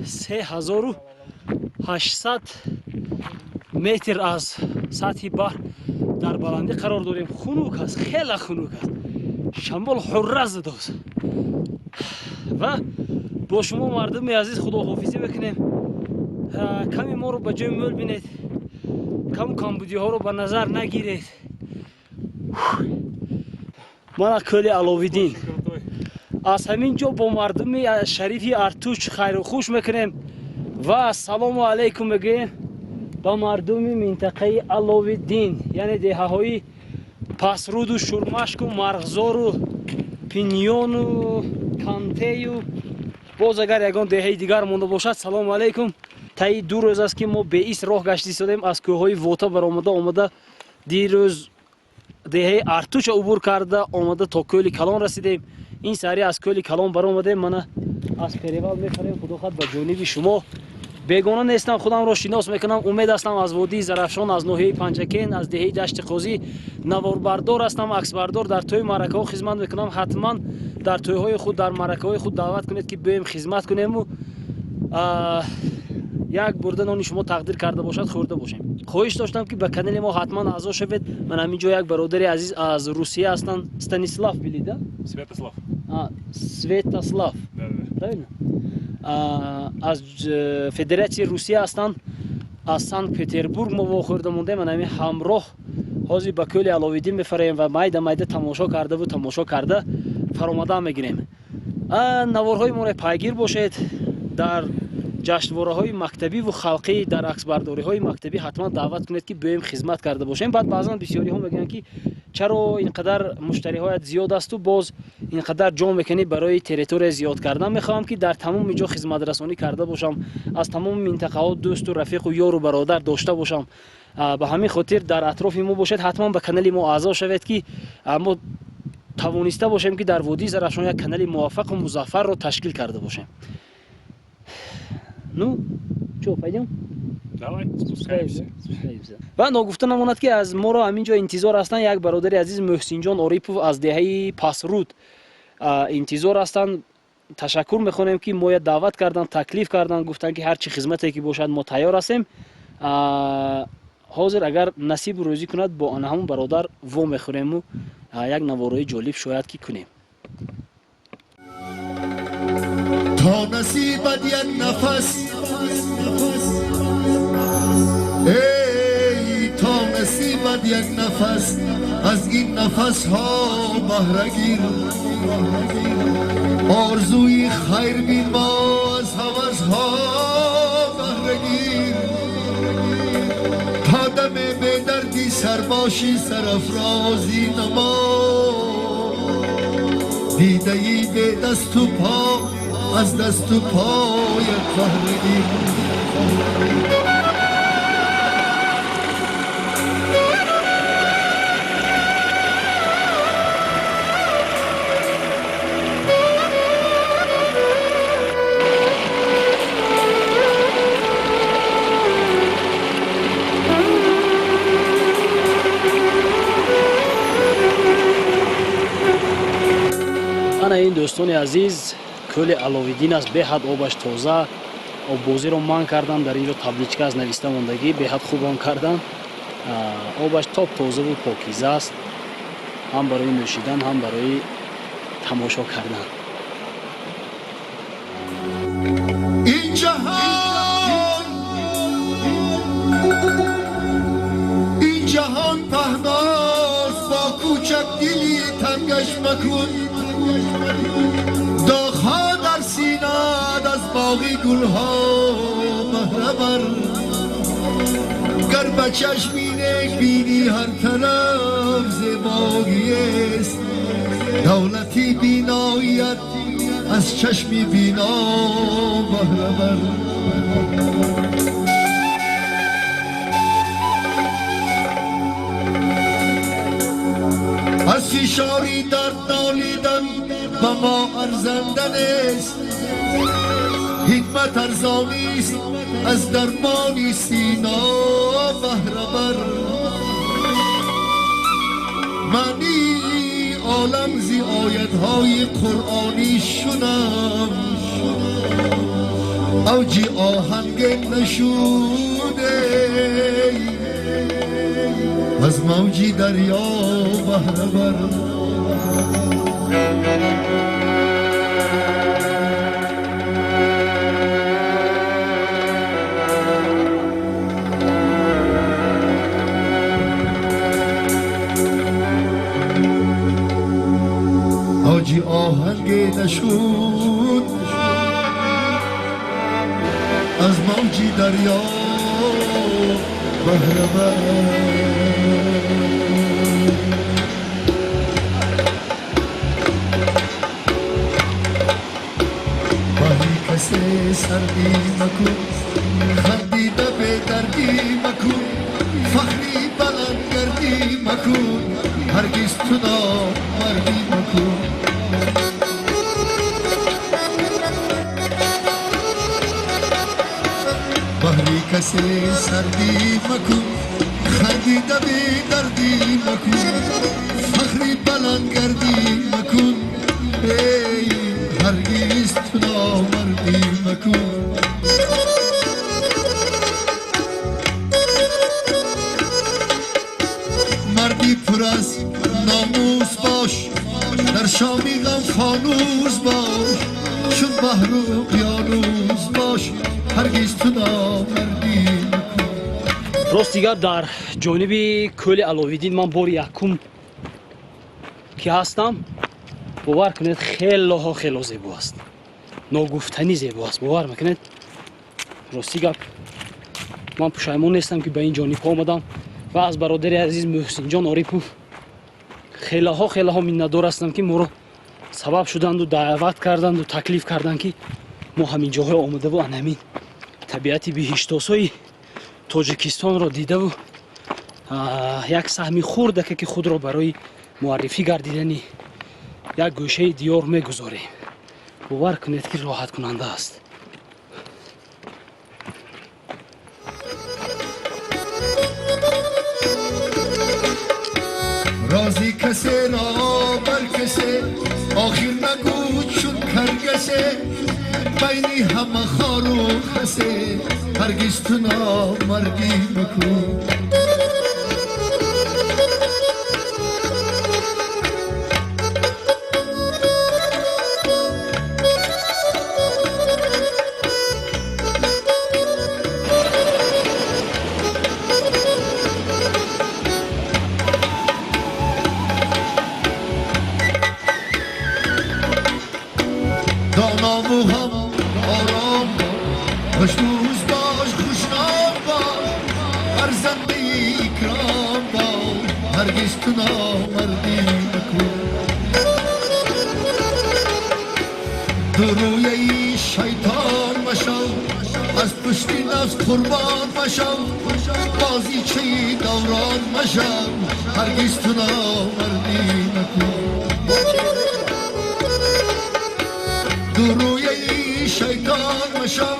3800 метр аз сатҳи баҳр дар баландӣ қарор дорем. Хунук аст, хеле хунук аст, шамол ҳурра задост. Ва бо шумо, мардуми азиз, худоҳофизӣ мекунем. Ками моро ба ҷои мӯл бинед, каму камбудиҳоро ба назар нагиред. Мана кӯли Аловиддин. Аз ҳамин ҷо бо мардуми шарифи Артуч хайру хуш мекунем ва ассалому алайкум мегӯем ба мардуми минтақаи Аловиддин, яъне деҳаҳои Пасруду Шурмашку Марғзору Пинёну Кантею, боз агар ягон деҳаи дигар монда бошад, салому алайкум. Таи 2 рӯз аст, ки мо беист роҳ гашта истодем. Аз кӯҳҳои Вота баромада омада, дирӯз деҳаи Артуча убур карда омада, то кӯли Калон расидем. Ин саҳари аз кӯли Калон баромадем, мана аз перевал мефарем. Худо хоҳад, ба ҷониби шумо бегона нестам, худамро шинос мекунам. Умед ҳастам, аз водии Зарафшон, аз ноҳияи Панҷакен, аз деҳаи Дашти Қозӣ. Наворбардор ҳастам, аксбардор, дар тӯи маъракаҳо хизмат мекунам. Ҳатман дар тӯйҳои худ, дар маъракаҳои худ даъват кунед, ки биёем, хизмат кунему як бурда нони шумо тақдир карда бошад, хӯрда бошем. Хоҳиш доштам, ки ба канали мо ҳатман аъзо шавед. Ман ҳамин ҷо як бародари азиз аз Русия ҳастанд, Станислав были, да? Святослав. Светослав. Правильно, аз Федератсияи Русия ҳастанд, аз Санкт Петербург. Мо вохӯрда мондем. Ман ҳамин ҳамроҳ ҳозир ба кӯли Аловиддин мефароем ва майда майда тамошо кардаву тамошо карда фаромадан мегирем. Наворҳои моро пайгир бошед. Дар ҷашнвораҳои мактабиву халқӣ, дар аксбардориҳои мактабӣ ҳатман даъват кунед, ки биёем, хизмат карда бошем. Баъд баъзан бисёриҳо мегӯянд, ки чаро ин қадар муштариҳоят зиёд асту боз ин қадар ҷо мекунӣ барои территория зиёд кардан. Мехоҳам, ки дар тамоми ҷо хизматрасонӣ карда бошам, аз тамоми минтақаҳо дӯсту рафиқу ёру бародар дошта бошам. Ба ҳамин хотир дар атрофи мо бошед, ҳатман ба канали мо аъзо шавед, ки мо тавониста бошем, ки дар водии Зарафшон як канали муваффақу музаффарро ташкил карда бошем. Ну чё, пойдём? Давай, спускаемся. Ва ногуфта намонад, ки аз моро ҳамин ҷо интизор ҳастанд як бародари азиз, Муҳсинҷон Орипов, аз деҳаи Пасруд интизор ҳастанд. Ташаккур мехонем, ки моя даъват карданд, таклиф карданд, гуфтанд, ки ҳар чӣ хизмате ки бошад, мо тайёр ҳастем. Ҳозир, агар насибу рӯзӣ кунад, бо ана ҳамон бародар во мехӯрему як наворои ҷолиб шояд ки кунем. То насибат як нафас, эй, то насибат як нафас, аз ин нафасҳо баҳра гир. Орзуи хайр бинмо, аз ҳавасҳо баҳра гир. То даме бедарди сар бошӣ, сарафрозӣ намо. Дидаи бедасту по аз дасту поят баҳра гир. Ана ин, дӯстони азиз, кӯли Аловиддин аст. Беҳад обаш тоза, оббозиро манъ кардан. Дар ин ҷо табличка аз нависта мондагӣ, беҳад хубон кардан. Обаш топ тозаву покиза аст, ҳам барои нӯшидан, ҳам барои тамошо кардан. Ин ҷаҳон, ин ҷаҳон паҳност, бо кӯчак дили тангаш макун. Доғҳо дар синат, аз боғи гулҳо баҳра бар. Гар ба чашми нек бинӣ, ҳар тараф зебоиест. Давлати биноият аз чашми бино баҳра бар. Аз фишори дард нолидан ба мо арзанда нест. Ҳикмат арзонист, аз дармони сино баҳра бар. Маънии олам зи оятҳои қуръонӣ шунам. اوجی آهنگ نشوده، از موجی دریا بهره بر. اوجی آهنگ نشود، از موجی دریا بهره بر. بهری کسی سردی مکن، خندیده به دردی مکن، فخری بلند گردی مکن، هرگز تو نامردی مکن. بهری کسی سردی مکن، خندیده به دردی مکن، فخری بلند گردی مکن، ای هرگز تو نامردی مکن. مردی پر از ناموس باش، در شامی غم فانوس باش، چون بحر و اقیانوس باش، هرگز تو نامردی مکن. Рости гап, дар ҷониби кӯли Аловиддин ман бори якум ки ҳастам, бовар кунед, хелоҳо хело зебо аст, ногуфтанӣ зебо аст, бовар мекунед. Рости гап, ман пушаймон нестам, ки ба ин ҷонибҳо омадам ва аз бародари азиз Муҳсинҷон Орипов хелаҳо хелаҳо миннатдор ҳастам, ки моро сабаб шуданду даъват карданду таклиф карданд, ки мо ҳамин ҷоҳо омадаву ан ҳамин табиати биҳиштосои Тоҷикистонро дидаву як саҳми хурдаке, ки худро барои муаррифӣ гардидани як гӯшаи диёр мегузорем. Бовар кунед, ки роҳаткунанда аст. رازی کسی را بر کسی آخر نگو چون کرگسه، بینی همه خار و خسه، هرگز تو نامردی مکن. دانا و هم آرام باش، خوشروز باش، خوشنام باش، ارزنده اکرام باش، هرگز تو نامردی مکن. درویه شیطان مشو، از پشت نفس قربان مشو، بازیچه دوران مشو، هرگز تو نامردی مکن. درویه شیطان مشو،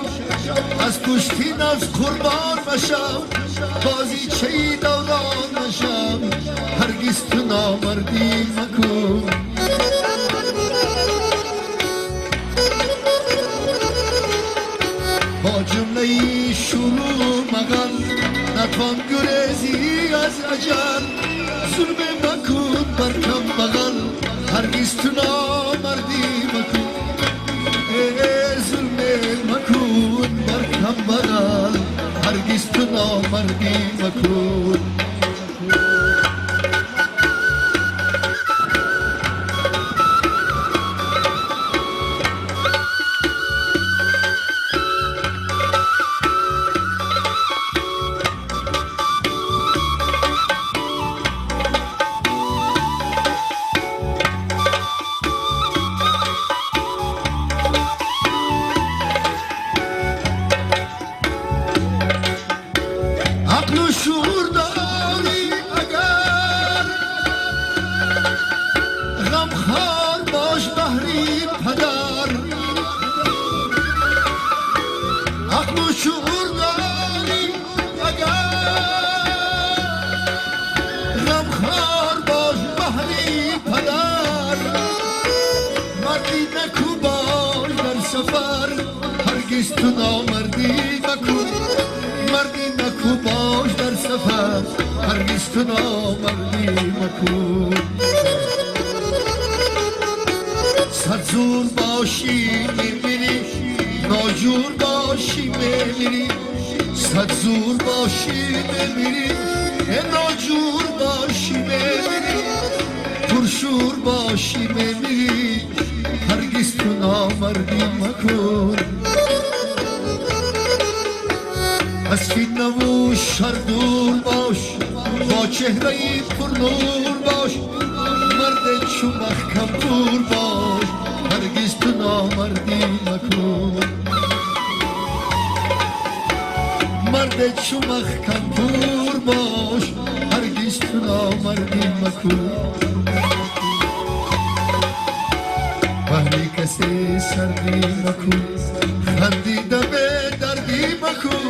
از پشتی نفس قربان مشو، بازیچه دوران مشو، هرگز تو نامردی مکن. با جمله شروع مغل، نتوان گریزی از اجل، ظلم مکن بر کم بغل، هرگز تو نامردی مکن. ظلم مکن بر کم بغل، هرگز تو نامردی مکن. عقل و شعور داری اگر، غمخوار باش بهری پدر. عقل و شعور داری اگر، غمخوار باش بهری پدر. مردی نکو باش در سفر، هرگز هرگز تو نامردی مکن، مردی نکو باش در سفر، هرگز تو نامردی مکن. صد زور باشی میمیری، ناجور باشی میمیری، صد زور باشی میمیری، ناجور باشی میمیری، پرشور باشی میمیری، هرگز تو نامردی مکن. از فتنه و شر دور باش، با چهره پر نور باش، مرد چو محکم پور باش، هرگز تو نامردی مکن. مرد چو محکم پور باش، هرگز تو نامردی مکن. بهری کسی سردی مکن، خندیده به دردی مکن،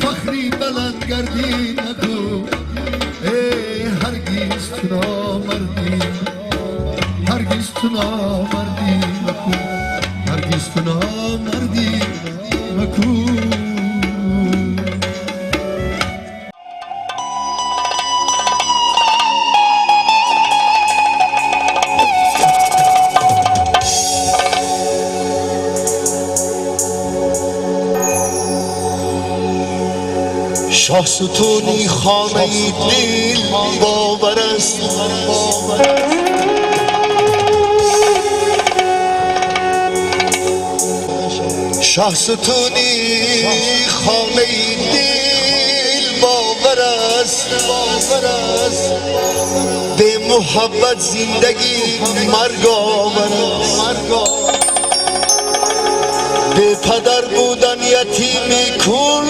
فخری بلند گردی مکن، ای هرگز تو نامردی، هرگز تو نامردی مکن، هرگز تو نامردی مکن. شاه ستونی خانه دل باور است، شاه ستونی خانه دل باور است، به محبت زندگی مرگ آور است، به پدر بودن یتیمی کل،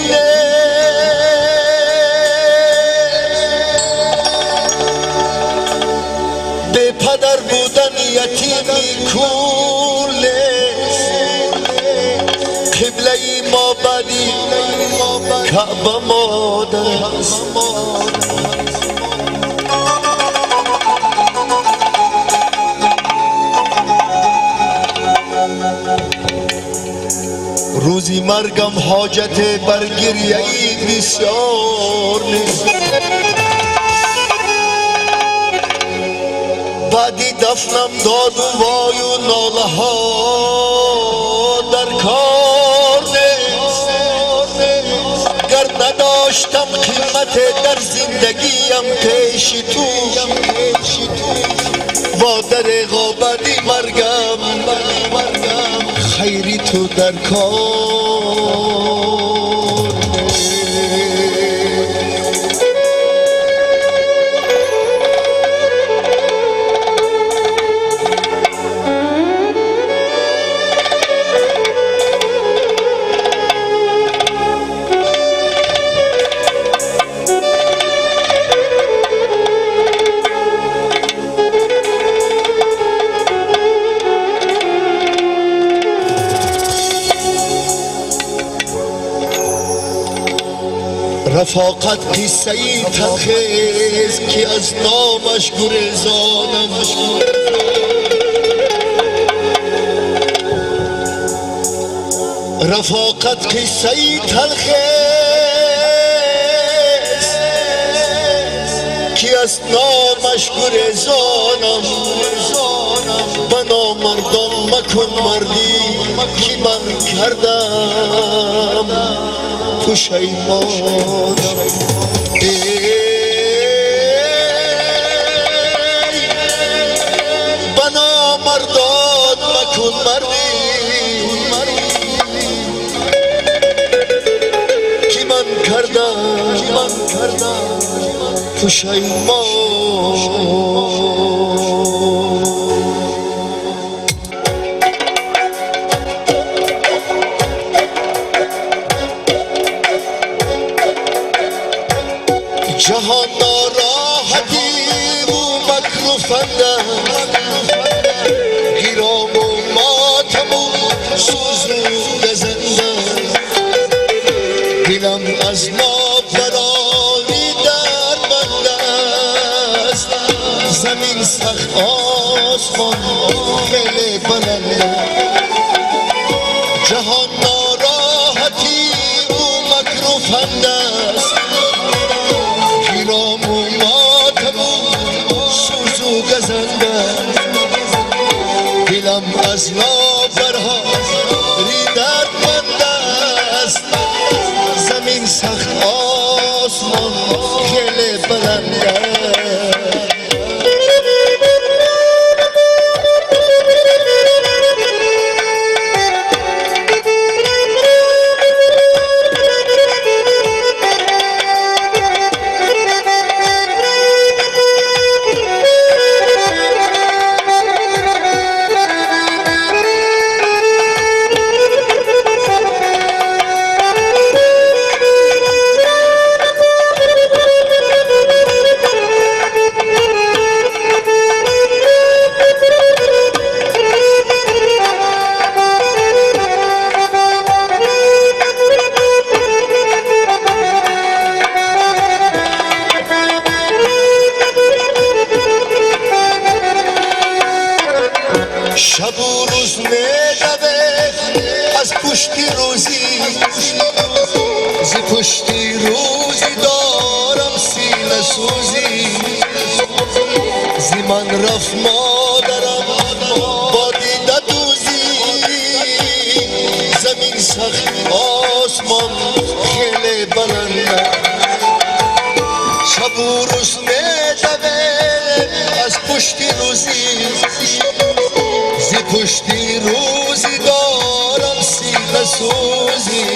به پدر بودن یتیمی کل، قبله ما بدی کعبه مادر است. روزی مرگم حاجت بر گریه‌ای بسیار نیست، بعدی دفنم داد و وای و ناله ها در کار نیست، گر نداشتم قیمت در زندگیم پیش تو، با در غابتی مرگم خیری تو در کار. رفاقت قصه ای تلخیست که از نامش گریزانم، رفاقت قصه ای تلخیست که از نامش گریزانم، به نامردان مکن مردی که من کردم پشیمانم. ای به نامردان مکن مردی که من کردم پشیمان. جهان ناراحتی و مکر و فند است، گیرام و ماتم و سوز و گزند است، دلم از نابرانی در بند است، زمین سخت آسمان خیلی بلند، جهان ناراحتی از لاغرها دردمند است. زمین سخت، آسمان خیلی بلند است. شب و روز میدوه از پشتی روزی، ز پشتی روزی دارم سینه سوزی. ز من رفت مادرم با دیده دوزی. زمین سخت، آسمان خیلی بلند. شب و روز میدوه از پشتی روزی، ز پشتی روزی دارم سینه سوزی.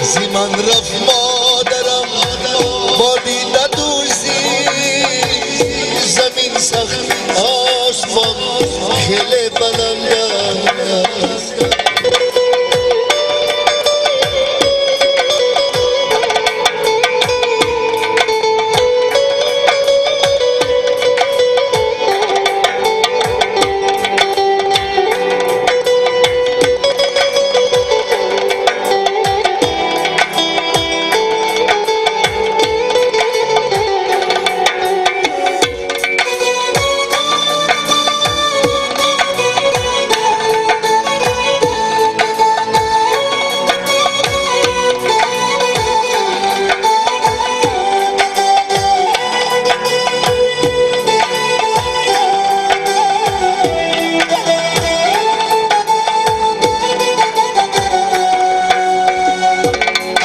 ز من رفت مادرم با دیده دوزی. زمین سخت، آسمان خیلی بلند است.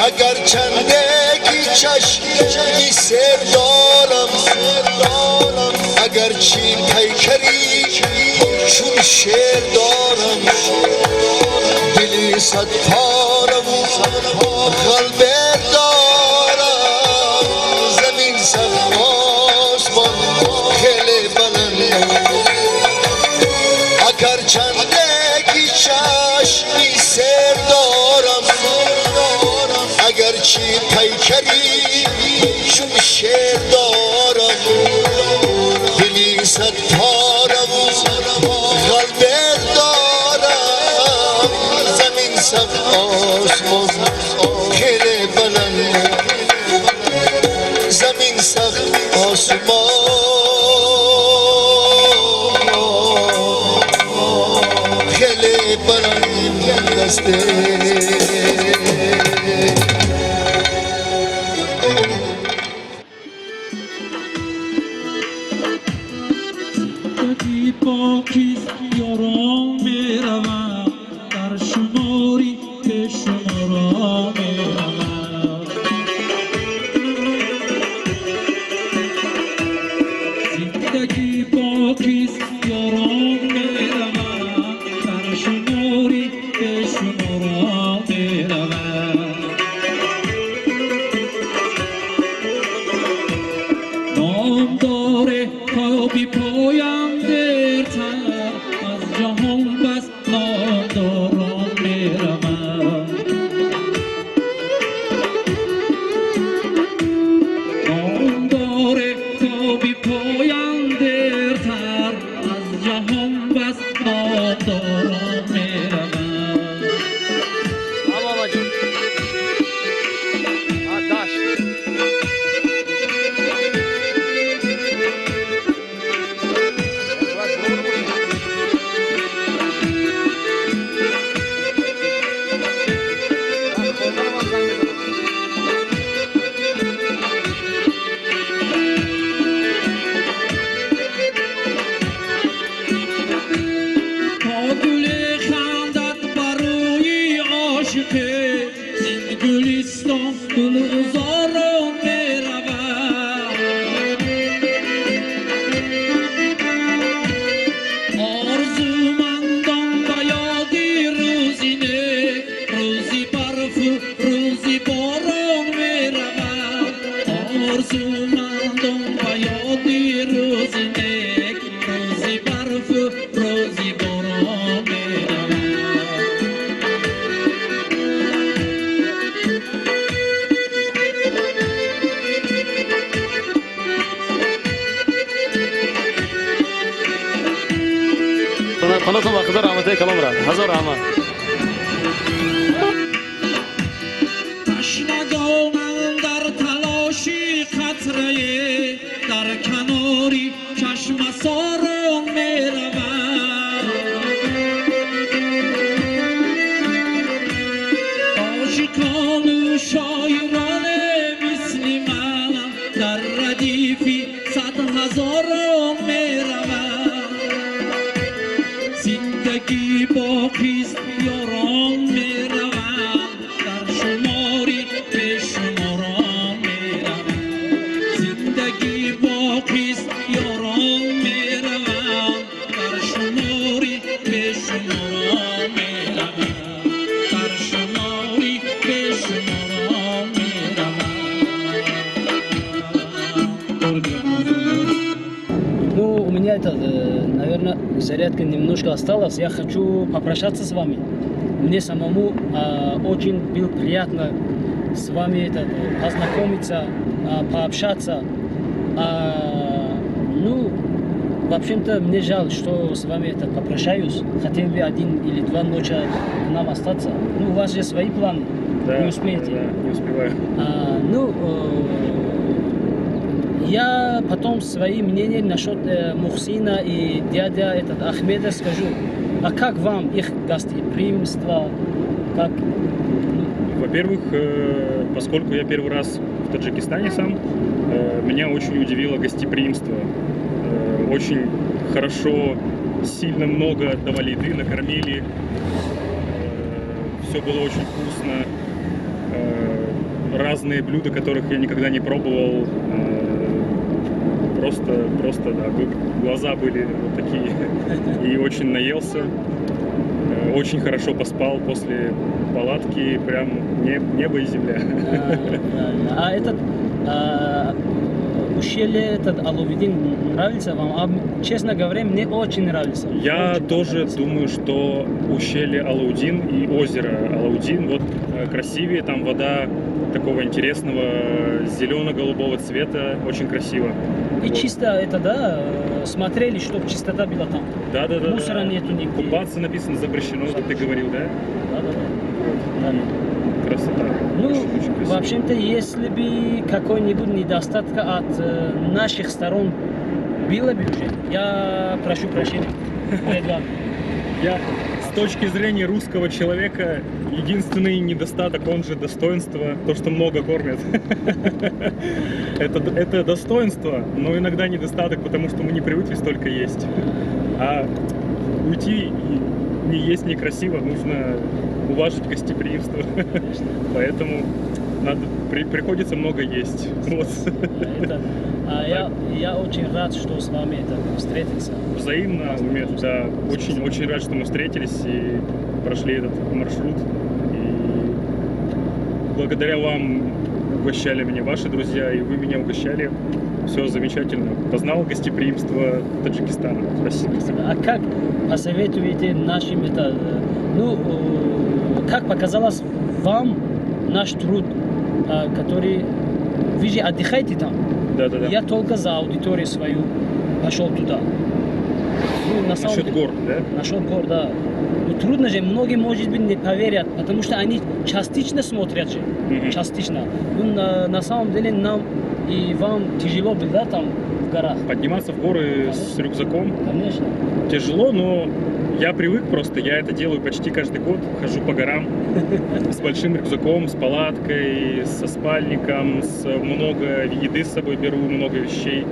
اگر چندکی چشمی سر دارم، اگر چی پیکری چون شیر دارم، دلی صد پارم و قلب دارم. زمین سخت، آسمان خیلی بلند. اگر چندکی چشمی سر دارم، اگر چی پیکری چون شیر دارم، دلی صد پارم و قلب دارم. زمین سخت، آسمان خیلی بلند. زمین سخت، آسمان خیلی بلند است. زندگی پاکیست، یاران میروند، در شماری به شما میروند. زندگی پاکیست، یاران میروند، در شماری به شما میروند. نام داره تا بی پایم دیرتر از جهان بس نامداران میروند. Ошиқе зин гулистон гулзорон меравад. Орзумандон ба ёди рӯзи нек, рӯзи барфу рӯзи борон меравад. Орзумандон ба ёди рӯзи нек, рӯзи барфу рӯзи борон меравад. Хонатон ба Худо раҳматои калом рафт. Ҳазор раҳмат. Ташнагонам дар талоши қатрае дар канори чашмасорон меравад. Ошиқону шоироне мисли ман дар радифи садҳазорон меравад. Зиндагӣ боқист, ёрон мераванд, дар шумори бешуморон мераванд. Зиндагӣ боқист, ёрон мераванд, дар шумори бешуморон мераванд, дар шумори бешуморон мераванд. Ну, у меня это, наверное, зарядка немножко осталась. Я хочу попрощаться с вами. Мне самому очень было приятно с вами это, познакомиться, пообщаться. Ну, в общем-то, мне жаль, что с вами это попрощаюсь. Хотел бы один или два ночи к нам остаться. Ну, у вас же свои планы. Да, не успеете. Да, не успеваю. Ну, я потом свои мнения насчет Мухсина и дядя этот Ахмеда скажу. А как вам их гостеприимство? Как, ну, Во-первых, поскольку я первый раз в Таджикистане сам, меня очень удивило гостеприимство. Очень хорошо, сильно много давали еды, накормили. Все было очень вкусно. Разные блюда, которых я никогда не пробовал. Просто, да, глаза были вот такие. И очень наелся. Очень хорошо поспал после палатки, прям небо и земля. Правильно. А этот ущелье, этот Аловидин нравится вам? А, честно говоря, мне очень нравится. Я Очень тоже понравился. Думаю, что ущелье Алаудин и озеро Алаудин вот красивее, там вода такого интересного зелено-голубого цвета, очень красиво. И Вот. чисто это, да, смотрели, чтобы чистота была там. Да. Мусора нету нигде. Купаться написано запрещено, как ты говорил, да? Да. Вот. Красота. Ну, Очень, очень красиво. в общем-то, если бы какой-нибудь недостаток от наших сторон было бы уже, я прошу прощения перед вами. Я с точки зрения русского человека единственный недостаток, он же достоинство, то, что много кормят. Это достоинство, но иногда недостаток, потому что мы не привыкли столько есть. А уйти и не есть некрасиво, нужно уважить гостеприимство. Поэтому приходится много есть. Вот. Это, я очень рад, что с вами это встретился. Взаимно, Умед, да. Очень, очень рад, что мы встретились и прошли этот маршрут. И благодаря вам угощали меня ваши друзья, и вы меня угощали. Все замечательно. Познал гостеприимство Таджикистана. Спасибо. А как посоветуете нашим это, ну, как показалось вам наш труд, который вы же отдыхаете там? Да. Я только за аудиторию свою пошел туда. Ну, на самом Насчет деле- гор, да? Насчет гор, да. Ну, трудно же, многие, может быть, не поверят, потому что они частично смотрят же. Мгм. Частично. Ну, на самом деле нам и вам тяжело было, да, там в горах? Подниматься в горы с рюкзаком Конечно. Тяжело, но я привык просто, я это делаю почти каждый год, хожу по горам с большим рюкзаком, с палаткой, со спальником, с много еды с собой беру, много вещей.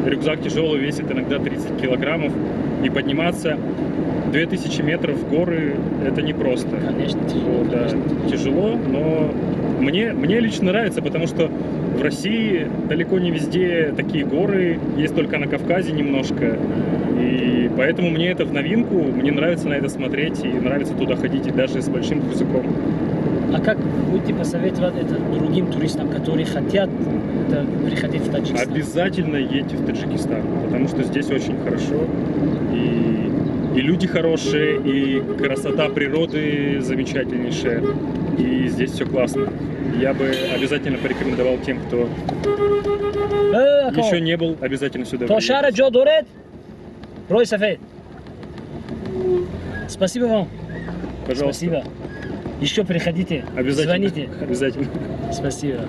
Рюкзак тяжелый, весит иногда 30 килограммов, и подниматься 2000 метров горы – это непросто. Конечно, тяжело. Вот, да, Конечно, тяжело. Тяжело, но мне лично нравится, потому что в России далеко не везде такие горы, есть только на Кавказе немножко. И поэтому мне это в новинку, мне нравится на это смотреть и нравится туда ходить, и даже с большим рюкзаком. А как будете посоветовать это другим туристам, которые хотят это, приходить в Таджикистан? Обязательно едьте в Таджикистан, потому что здесь очень хорошо. И люди хорошие, и красота природы замечательнейшая, и здесь все классно. Я бы обязательно порекомендовал тем, кто Ако, еще не был, обязательно сюда То шаҳра приехать. Ҷо доред? Роҳи сафед. Спасибо вам. Пожалуйста. Спасибо. Еще приходите. Обязательно. Звоните. Обязательно. Спасибо.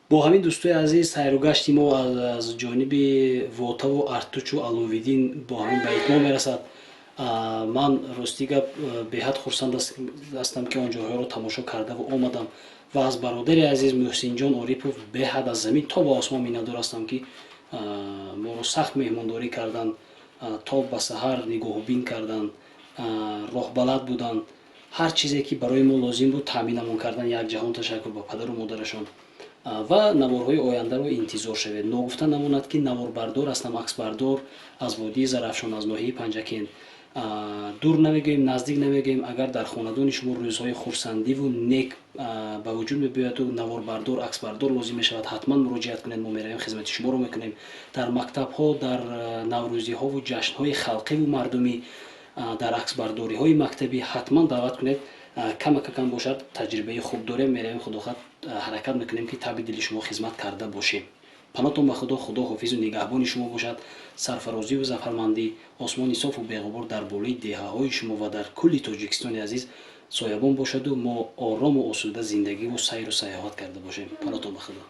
Бо ҳамин, дӯстои азиз, сайру гашти мо аз ҷониби Вотаву Артучу Аловиддин бо ҳамин ба итмом мерасад. Ман, ростӣ гап, беҳад хурсанд ҳастам, ки он ҷойҳоро тамошо кардаву омадам ва аз бародари азиз Муҳсинҷон Орипов беҳад аз замин то ба осмон миннатдор ҳастам, ки моро сахт меҳмондорӣ карданд, то ба саҳар нигоҳубин карданд, роҳбалад буданд, ҳар чизе ки барои мо лозим буд, таъминамон кардан. Як ҷаҳон ташаккур ба падару модарашон ва наворҳои ояндаро интизор шавед. Ногуфта намонад, ки наворбардор ҳастам, аксбардор аз водии Зарафшон, аз ноҳияи Панҷакент. Дур намегӯем, наздик намегӯем, агар дар хонадони шумо рӯзҳои хурсандиву нек ба вуҷуд мебиёяду наворбардор, аксбардор лозим мешавад, ҳатман муроҷиат кунед, мо меравем, хизмати шуморо мекунем. Дар мактабҳо, дар наврӯзиҳову ҷашнҳои халқиву мардумӣ, дар аксбардориҳои мактабӣ ҳатман даъват кунед. Камакакам бошад, таҷрибаи хуб дорем, меравем, худохоҳад, ҳаракат мекунем, ки таби дили шумо хизмат карда бошем. Панотон ба Худо, Худо ҳофизу нигаҳбони шумо бошад. Сарфарозиву зафармандӣ, осмони софу беғубор дар болои деҳаҳои шумо ва дар кулли Тоҷикистони азиз соябон бошаду мо орому осуда зиндагиву сайру сайёҳат карда бошем. Панотон ба Худо.